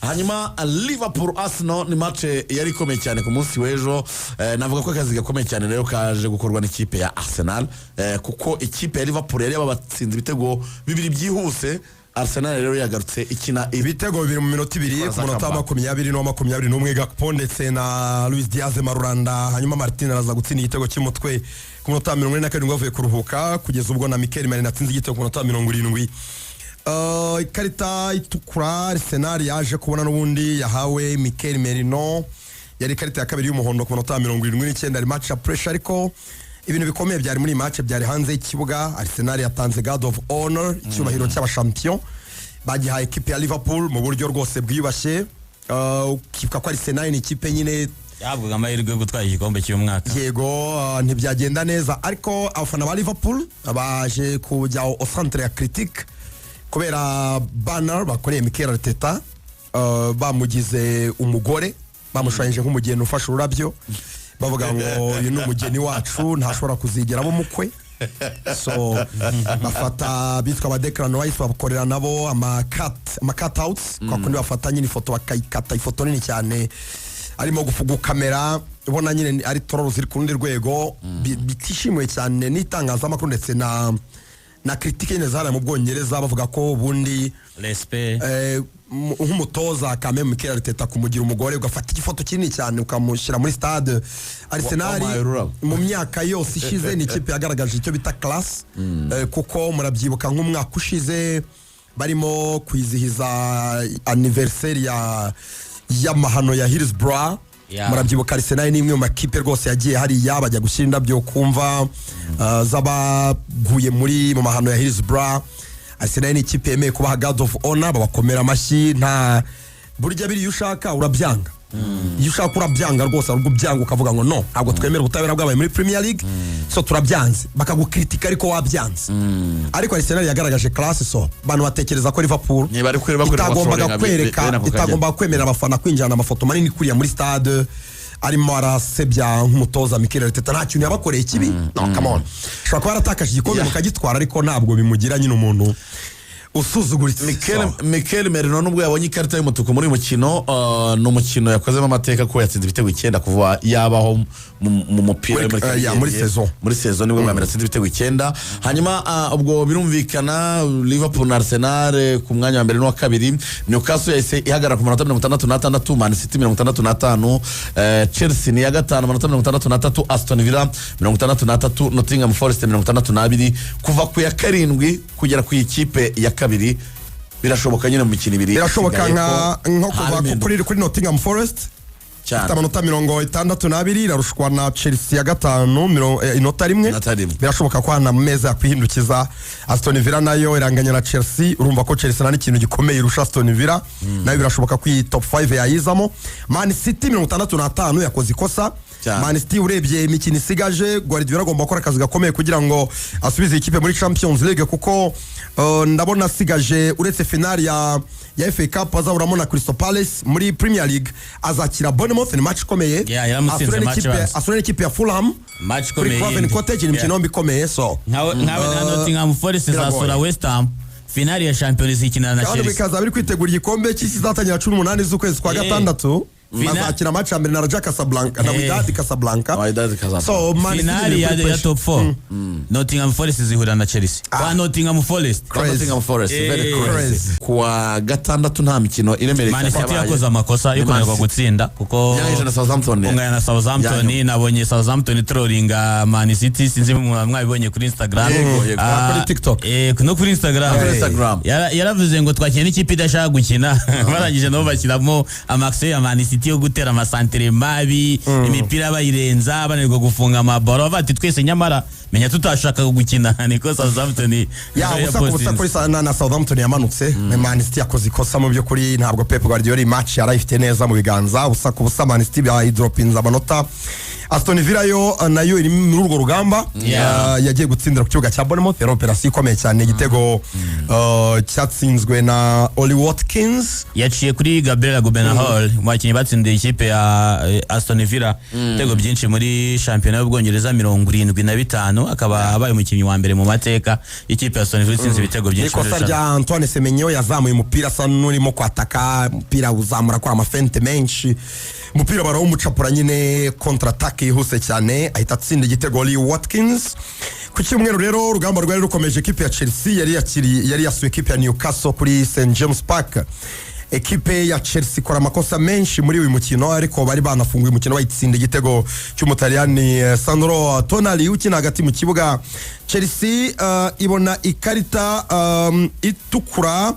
Hanyuma Liverpool Arsenal ni match yari ikomeye cyane ku munsi w'ejo. Navuga ko akazi gakomeye cyane rero kaje gukorwa n'ikipe ya Arsenal, kuko ikipe ya Liverpool yari yabatsinze ibitego bibiri byihuse. Arsenal rero yagarutse ikina Ibitego bibiri mu minota 2, ku munota wa 20 n'uwa 21, Gakpo ndetse na Luis Diaz Marulanda. Hanyuma Martin araza gutsinda igitego cy'umutwe ku munota wa 47 avuye kuruhuka, kugeza ubwo na Mikel Merino atsinze igitego ku munota wa 70. Ikarita itukura Arsenal yaje kubona n'ubundi yahawe Mikel Merino, yari ikarita ya kabiri y'umuhondo ku munota wa 79. Ari match ya pressure, ariko ibintu bikomeye byari muri iyi match byari hanze y'ikibuga. Arsenal yatanze guard of honor, icyubahiro cy'abashampion, bagihaye ekipe ya Liverpool mu buryo rwose bwiyubashye. Ukibuka ko Arsenal ni ikipe nyine yahabwaga amahirwe yo gutwara igikombe cy'umwaka. Yego, ntibyagenda neza, ariko abafana ba Liverpool baje kujya au centre ya critique kubera banner bakoreye Mikel Arteta, bamugize umugore, bamushushanyije nk'umugeni ufashe ururabyo, bavuga ngo uyu ni umugeni wacu, ntashobora kuzigera aba umukwe. So bafata bitwa ba Declan Rice, bakorera nabo ama cutouts kwa kundi bafata nyine ifoto bakayikata, ifoto nini cyane arimo gukamera, ubona nyine ari troll ziri ku rundi rwego, bitishimiwe cyane n'itangazamakuru ndetse na critique nyine zahariye mu Bwongereza, bavuga ko ubundi respect nk'umutoza kame Mikel Arteta kumugira umugore, ugafata igifoto kinini cyane ukamushyira muri stade Arsenal Wamuhaye ururabo. mu myaka yose ishize ni ikipe yagaragaje icyo bita class, kuko murabyibuka nk'umwaka ushize barimo kwizihiza anniversaire ya y'amahano ya Hillsborough. Murabyibuka, Arsenal ni imwe mu makipe rwose yagiye hariya, bajya gushyira indabyo kumva z'abaguye mu mahano ya Hillsborough. Arsenal ni ikipe yemeye kubaha guard of honor, babakomera amashyi. Nta burya biriya, iyo ushaka urabyanga, iyo ushaka urabyanga rwose, ahubwo ubyanga ukavuga ngo no, ntabwo twemera ubutabera bwabaye muri Premier League, so turabyanze, bakagukritika ariko wabyanze. Ariko Arsenal yagaragaje classe, so abantu batekereza ko Liverpool Niba ari kwereka itagombaga batrollinga kwereka bene ako kageni. itagombaga kwemerera abafana kwinjirana amafoto manini kuriya muri stade arimo arasebya nk'umutoza Mikel Arteta. Nta kintu yabakoreye kibi, no, come on. Ashobora kuba yaratakaje igikombe mukagitwara, ariko ntabwo bimugira nyine umuntu usuzuguritse. Mikel, Mikel Merino, nubwo yabonye ikarita y'umutuku muri uyu mukino, ni umukino yakozemo amateka kuko yatsinze ibitego icyenda kuva yabaho mu mupira Ya, muri carrière ye. saison. Muri saison nibwo bwa mbere atsinze ibitego icyenda. Hanyuma ubwo birumvikana Liverpool na Arsenal ku mwanya wa mbere n'uwa kabiri. Newcastle yahise ihagarara ku manota 66, Man City 65, Chelsea ni iya gatanu, amanota 63, Aston Villa 63, Nottingham Forest 62. Kuva ku ya karindwi kugera ku ikipe ya kabiri birashoboka nyine mu mikino ibiri Birashoboka isigaye nka ko nko kuva harimo kuri Nottingham Forest cyane. ifite amanota 62, irarushwa na Chelsea ya gatanu inota rimwe. Inota rimwe. Birashoboka ko hano ameza yakwihindukiza. Aston Villa nayo iranganya na Chelsea, urumva ko Chelsea nta n'ikintu gikomeye irusha Aston Villa, nayo birashoboka ko iyi top 5 yayizamo. Man City 65 yakoze ikosa. Cyane. Man City urebye imikino isigaje, Guardiola agomba gukora akazi gakomeye kugira ngo asubize ikipe muri Champions League, kuko ndabona asigaje uretse finale ya FA Cup azaburamo na Crystal Palace. Muri Premier League azakira Bournemouth, ni match ikomeye. Yeah, yaramutsinze Asure match n'ikipe ibanza. asure n'ikipe ya Fulham Match kuri ikomeye Craven yindi. Cottage, ni imikino yombi ikomeye, so Nkawe na Nottingham Forest biragoye. izasura West Ham, finale ya Champions ikinana na kandi Chelsea. bikaza biri kwitegura igikombe cy'isi izatangira 18 z'ukwezi kwa gatandatu. Bazakina match ya mbere na Raja Casablanca na Wydad Casablanca. Wydad Casablanca. So Man City Finale iri kuri ya pressure. top 4, Nottingham Forest zihura na Chelsea kwa Nottingham Forest. Crazy. Nottingham Forest, very crazy. Crazy. Kuwa gatandatu nta mikino iremereye Man cyane City yabaye. yakoze amakosa yo Ni Man kunanirwa City. gutsinda kuko Yanganyije na Southampton. kunganya na Southampton. Yanyu. Nabonye Southampton trollinga Man City, sinzi mwabibonye kuri Instagram. Yego. Kuri TikTok. No kuri Instagram. Kuri Instagram. Yaravuze ngo twakina n'ikipe idashaka gukina, barangije nabo bashyiramo amakisiyo ya Man City yo gutera amasantere mabi, imipira bayirenza, bananirwa gufunga amabaro, bavuga ati twese nyamara menya tutashakaga gukina. Niko Southampton Ya, ubusa ku busa kuri na Southampton yamanutse. Man City yakoze ikosa mu by'ukuri, ntabwo Pep Guardiola iyi match yarayifite neza mu biganza. Ubusa ku busa, Man City bayidropinze amanota. Aston Villa yo nayo iri muri urwo rugamba. Yagiye gutsindira ku kibuga cya Bournemouth. Yari operasiyo ikomeye cyane, igitego cyatsinzwe na Oli Watkins. Yaciye kuri Gabriel Agbonlahor, mu bakinnyi batsindiye ikipe ya Aston Villa ibitego byinshi muri shampiyona y'Ubwongereza, 75, akaba abaye umukinnyi wa mbere mu mateka y'ikipe ya Aston Villa itsinze ibitego byinshi muri Ikosa shampiyona. rya Antoine Semenyo, yazamuye umupira asa n'urimo kwataka umupira, uzamura akora amafente menshi, umupira barawumucapura nyine, contre-attaque yihuse cyane, ahita atsinda igitego Oli Watkins. Ku cyumweru rero urugamba rwari rukomeje. Ekipe ya Chelsea yari yakiriye, yari yasuye ekipe ya Newcastle kuri St James Park. Ekipe ya Chelsea ikora amakosa menshi muri uyu mukino, ariko bari banafunguye umukino bayitsinda igitego cy'Umutaliyani Sandro Tonali ukina hagati mu kibuga. Chelsea ibona ikarita itukura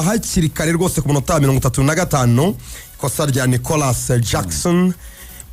hakiri kare rwose ku munota wa 35, ikosa rya Nicolas Jackson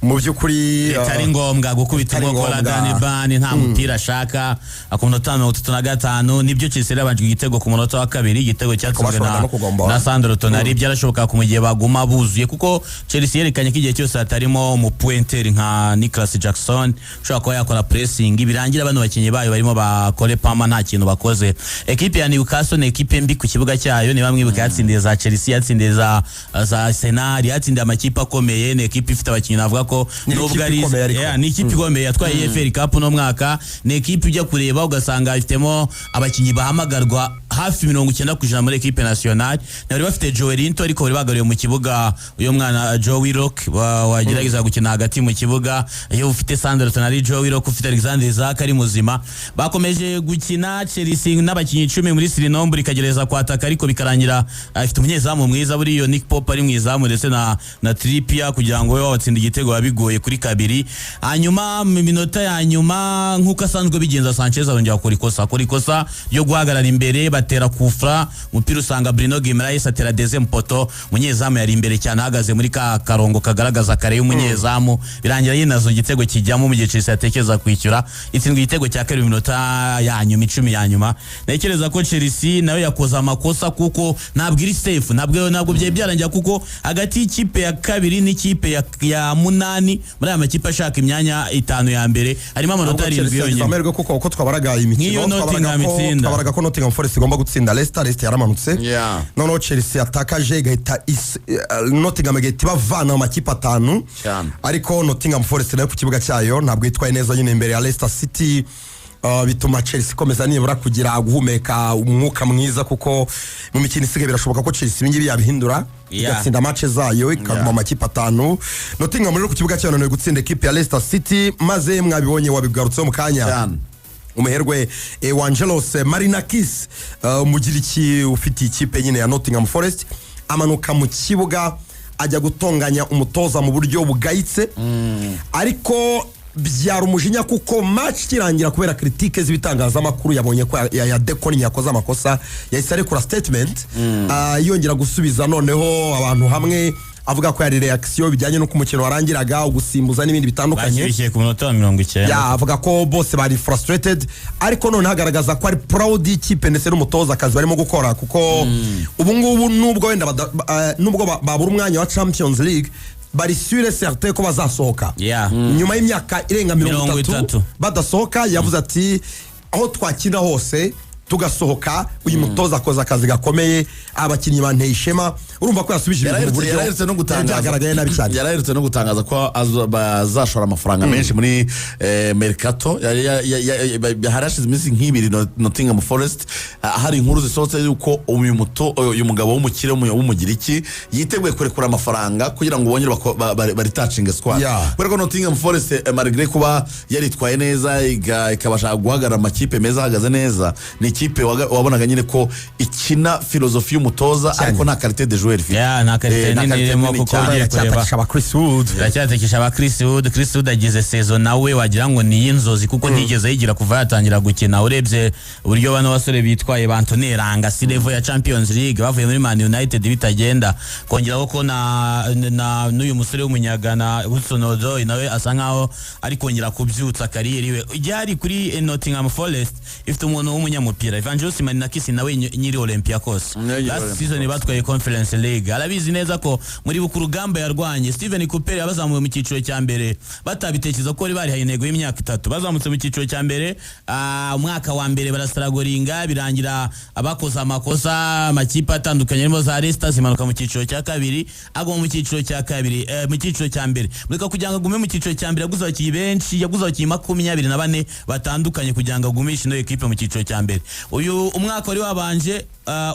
mu by'ukuri Bitari ngombwa gukubita bitari inkokora. ngombwa. Dan Burn nta mupira ashaka ku munota wa 35. Nibyo, Chelsea yabanje igitego ku munota wa kabiri, igitego cyatsinzwe Bashoboraga na, no kugombora. na Sandro Tonali. Byarashoboka mu gihe baguma buzuye, kuko Chelsea yerekanye ko igihe cyose hatarimo umupointeur nka Nicolas Jackson ushobora kuba yakora pressing, birangira bano bakinnyi bayo barimo ba Cole Palmer nta kintu bakoze. Ekipe ya Newcastle ni ekipe mbi ku kibuga cyayo. Niba mwibuka, yatsindiye za Chelsea, yatsindiye za Arsenal, yatsindiye amakipe akomeye. Ni ekipe ifite abakinnyi navuga ko Ni nubwo ikipe ari ikomeye ariko. Yeah, ni ikipe ikomeye yatwaye EFL Cup uno mwaka. Ni ekipe ujya kureba ugasanga ifitemo abakinnyi bahamagarwa hafi 90% muri ekipe nationale. Bari bafite Joelinton, ariko bari bagariye mu kibuga uyu mwana Joe Willock wagerageza gukina hagati mu kibuga. Iyo ufite Sandro Tonali, Joe Willock, ufite Alexander Isak ari muzima, bakomeje gukina Chelsea n'abakinnyi 10 muri surnombre, ikagereza kwataka ariko bikarangira. Ifite umunyezamu mwiza buriyo Nick Pope ari mu izamu ndetse na Trippier, kugira ngo we wabatsinda igitego biba bigoye kuri kabiri. Hanyuma mu minota ya nyuma, nk'uko asanzwe bigenza, Sanchez arongera akora ikosa, akora ikosa ryo guhagarara imbere, batera kufra, umupira usanga Bruno Guimaraes atera deuxième poteau. Umunyezamu yari imbere cyane, ahagaze muri ka karongo kagaragaza kare y'umunyezamu, birangira yinazo igitego kijyamo. Mu gihe Chelsea yatekereza kwishyura, itsindwa igitego cya kabiri mu minota ya nyuma, 10 ya nyuma. Ntekereza ko Chelsea nayo yakoze amakosa, kuko ntabwo iri safe, ntabwo byari byarangira, kuko hagati y'ikipe ya kabiri n'ikipe ya munani muri aya makipe ashaka imyanya itanu ya mbere harimo amanota Ahubwo 7 Chelsea yagize yonyine. amahirwe, kuko uko twabaraga imikino, Nk'iyo Nottingham itsinda. twabaraga ko Nottingham Forest igomba gutsinda Leicester, Leicester yaramanutse. Noneho Chelsea yatakaje igahita Nottingham igahita ibavana mu makipe atanu. Cyane. Ariko Nottingham Forest nayo ku kibuga cyayo ntabwo yitwaye neza nyine imbere ya Leicester City. Bituma Chelsea ikomeza nibura kugira guhumeka umwuka mwiza, kuko mu mikino isigaye birashoboka ko Chelsea ibingibi yabihindura, igatsinda match zayo, ikaguma mu makipe atanu. Nottingham rero ku kibuga cyayo yananiwe gutsinda ekipe ya Leicester City, maze mwabibonye, wabigarutseho mu kanya, Cyane. umuherwe Evangelos Marinakis, Umugiriki ufite ikipe nyine ya Nottingham Forest, amanuka mu kibuga ajya gutonganya umutoza mu buryo bugayitse, ariko byara umujinya, kuko match ikirangira, kubera critique z'ibitangazamakuru, yabonye ko ya dekoni yakoze amakosa, yahise arekura statement, yongera gusubiza noneho abantu hamwe, avuga ko yari reaction bijyanye n'uko umukino warangiraga, ugusimbuza n'ibindi bitandukanye. Bashyushye ku munota wa 90. Ya, avuga ko bose bari frustrated, ariko noneho agaragaza ko ari proud y'ikipe ndetse n'umutoza, akazi barimo gukora, kuko ubu ngubu nubwo wenda nubwo babura umwanya wa Champions League, bari sûr et certain ko bazasohoka nyuma y'imyaka irenga mirongo 30 itatu badasohoka. Yavuze ati: "Aho twakina hose tugasohoka, uyu mutoza akoze akazi gakomeye, abakinnyi banteye ishema." Urumva ko yasubije ibintu mu buryo Yaraherutse no gutangaza byagaragaye nabi cyane. Yaraherutse no gutangaza ko bazashora amafaranga menshi muri mercato. Hari hashize iminsi nk'ibiri Nottingham Forest hari inkuru zisohotse yuko uyu mugabo w'umukire w'Umugiriki yiteguye kurekura amafaranga kugira ngo bongere baritacinge squad, kubera ko Nottingham Forest, malgré kuba yaritwaye neza, ikabasha guhagarara amakipe meza ahagaze neza, ni ikipe wabonaga nyine ko ikina philosophie y'umutoza, ariko nta qualité de joueur ifite. Yeah, nta qualité Nta nini qualité irimo, nini kuko cyane. ugiye kureba Iracyatakisha aba Chris Wood. Iracyatekesha aba Chris Wood. Chris Wood agize saison nawe wagira ngo ni iy'inzozi, kuko ntiyigeze yigira kuva yatangira gukina. Urebye uburyo bano basore bitwaye, ba Anthony Elanga si level ya Champions League, bavuye muri Man United bitagenda. Kongeraho ko na n'uyu musore w'Umunyagana Hudson Odoi nawe asa nkaho ari kongera kubyutsa carrière iwe. Byari kuri Nottingham Forest ifite umuntu w'umunyamupira. agira. Evangelos Marinakis nawe nyiri Olympiacos, Nyiri last Olympiacos. season batwaye Conference League, arabizi neza ko muri ku rugamba yarwanye. Steven Cooper yabazamuye mu cyiciro cya mbere batabitekereza ko bari barihaye intego y'imyaka 3. Bazamutse mu cyiciro cya mbere, umwaka wa mbere barasaragoringa, birangira abakoze amakosa, amakipe atandukanye arimo za Leicester zimanuka mu cyiciro cya kabiri, aguma mu cyiciro cya kabiri, mu cyiciro cya mbere. Mureka kugira ngo agume mu cyiciro cya mbere, yaguze abakinnyi benshi, yaguze abakinnyi 24 batandukanye kugira ngo agumishe ino ekipe mu cyiciro cya mbere. Uyu umwaka wari wabanje,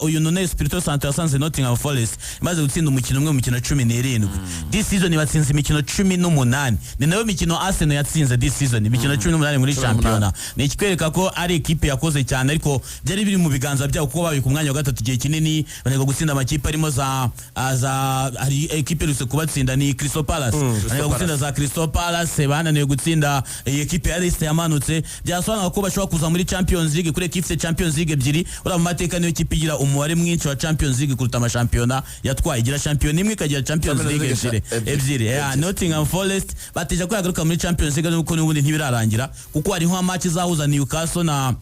uyu Nuno Espirito Santo yasanze Nottingham Forest imaze gutsinda umukino umwe mu mikino 17. This season batsinze imikino 18, ni nayo mikino Arsenal yatsinze this season, imikino 18 muri shampiyona. Ni ikikwereka ko ari ekipe yakoze cyane, ariko byari biri mu biganza byabo kuko babaye ku mwanya wa gatatu igihe kinini, bananirwa gutsinda amakipe arimo za hari ekipe iherutse kubatsinda ni Crystal Palace, bananirwa gutsinda za Crystal Palace, bananiwe gutsinda iyi ekipe ya Leicester yamanutse. Byasobanura ko bashobora kuza muri Champions League kuri ekipe ifite Champions League ebyiri. Uriya mu mateka niyo kipe igira umubare mwinshi wa Champions League kuruta amashampiyona yatwaye. Igira shampiyona imwe, ikagira Champions Champions League League ebyiri. ebyiri. Ebyiri. Yeah, Nottingham Forest bateje ko yagaruka muri Champions League, nuko n'ubundi ntibirarangira, kuko hari nka match izahuza Newcastle na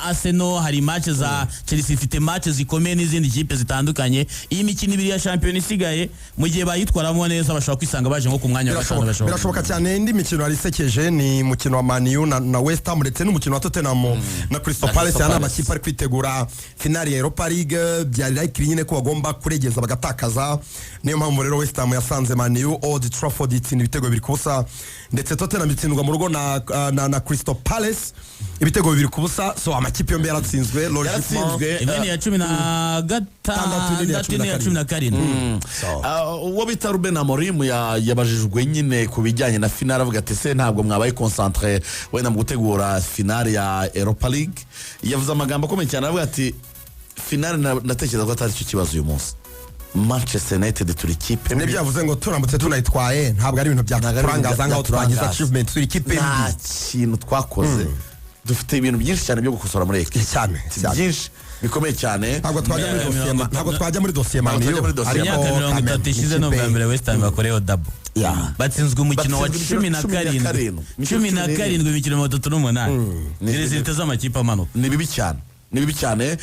Arsenal, hari match za Chelsea, ifite match zikomeye n'izindi kipe zitandukanye. Iyi mikino ibiri ya shampiyona isigaye, mu gihe bayitwaramo neza, bashobora kwisanga baje nko ku mwanya wa gatanu. Birashoboka. Bashobora. Birashoboka cyane. Indi mikino yari isekeje ni umukino wa Man U na West Ham, ndetse n'umukino wa Tottenham na Crystal Na Palace. Crystal Aya ni Palace. amakipe ari kwitegura finali ya Europa League. Byari likely nyine ko bagomba kuregeza bagatakaza. Niyo mpamvu rero West Ham yasanze Man U Old Trafford, itsinda ibitego 2-0, ndetse Tottenham itsindwa mu rugo na Crystal Palace ibitego 2-0. So amakipe yombi yaratsinzwe logiquement. Yaratsinzwe. Imwe ni iya cumi na Tandatu, indi ni iya gatandatu, cumi na indi ni iya 17. Uwo bita Ruben Amorim yabajijwe nyine ku bijyanye na finale, avuga ati: "Se ntabwo mwabaye concentré wenda mu gutegura finale ya Europa League?" Yavuze amagambo akomeye cyane, avuga ati: "Finale ndatekereza ko atari cyo kibazo uyu munsi. Manchester United turi ikipe mbi." Nibyo yavuze ngo turamutse tunayitwaye ntabwo ari ibintu Ntabwo ari ibintu byaturangaza nkaho twagize byaturangaza. achievement, turi ikipe Nta mbi. kintu twakoze, dufite ibintu byinshi cyane byo gukosora muri ekipe." Cyane, cyane. Byinshi bikomeye cyane. Ntabwo twajya muri Imyaka dosiye 30 ntabwo twajya muri dosiye Ntabwo Man U, twajya muri dosiye. ariko Imyaka mirongo quand même, itatu ishize ni ubwa ikipe- mbere West Ham bakoreyeho double. Batsinzwe umukino wa Batsinzwe imikino 17. 17. 17, imikino 38. Ni résultat z'amakipe amanuka. Ni bibi cyane, ni bibi cyane.